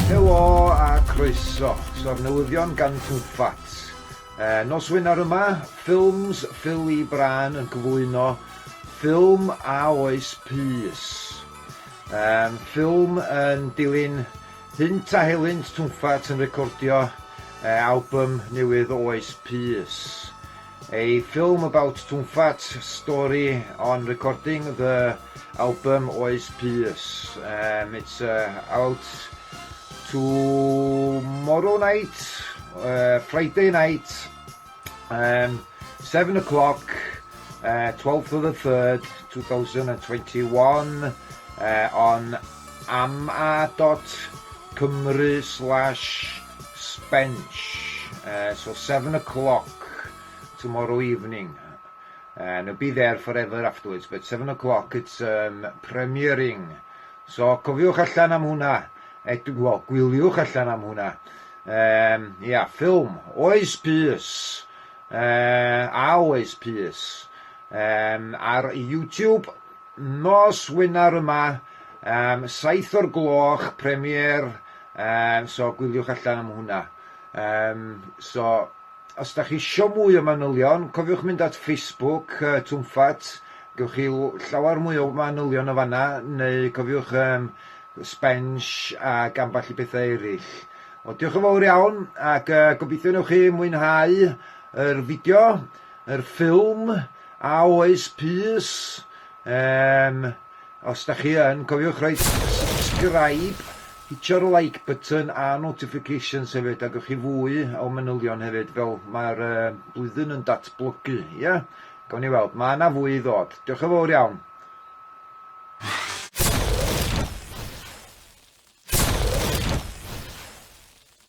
Helo a croeso. So'r newyddion gan Twmffat. E, nos Wener yma, Ffilms Phil E. Brân yn cyflwyno ffilm a oes pys. Um, ffilm yn dilyn hynt a helynt Twmffat yn recordio e, album newydd Oes Pys. A film about Twmffat story on recording the album Oes Pys. Um, it's out tomorrow night, Friday night, 7 o'clock, 12th of the 3rd, 2021, on ama.cymru slash sbench. So 7 o'clock tomorrow evening. And it'll be there forever afterwards, but 7 o'clock it's premiering. So cofiwch allan am hwnna. Ed, well, gwyliwch allan am hwnna. Ia, ffilm. Oes Pys. A Oes Pys. Ar YouTube, nos Wener yma, 7 o'r gloch, premiere. So gwyliwch allan am hwnna. So, os da chi isio mwy o manylion, cofiwch mynd at Facebook Twmffat, gewch chi llawer mwy o manylion o fanna, neu cofiwch Sbensh ac ambell i bethau eraill. Wel, diolch yn fawr iawn, ac gobeithio newch chi mwynhau yr fideo, yr ffilm, a oes pys. Um, Os da chi yn, cofiwch roi subscribe, hitio'r like button a notifications hefyd, a gewch chi fwy o manylion hefyd fel mae'r uh, blwyddyn yn datblygu, ie? Yeah? Gawn ni weld, mae yna fwy i ddod. Diolch yn fawr iawn.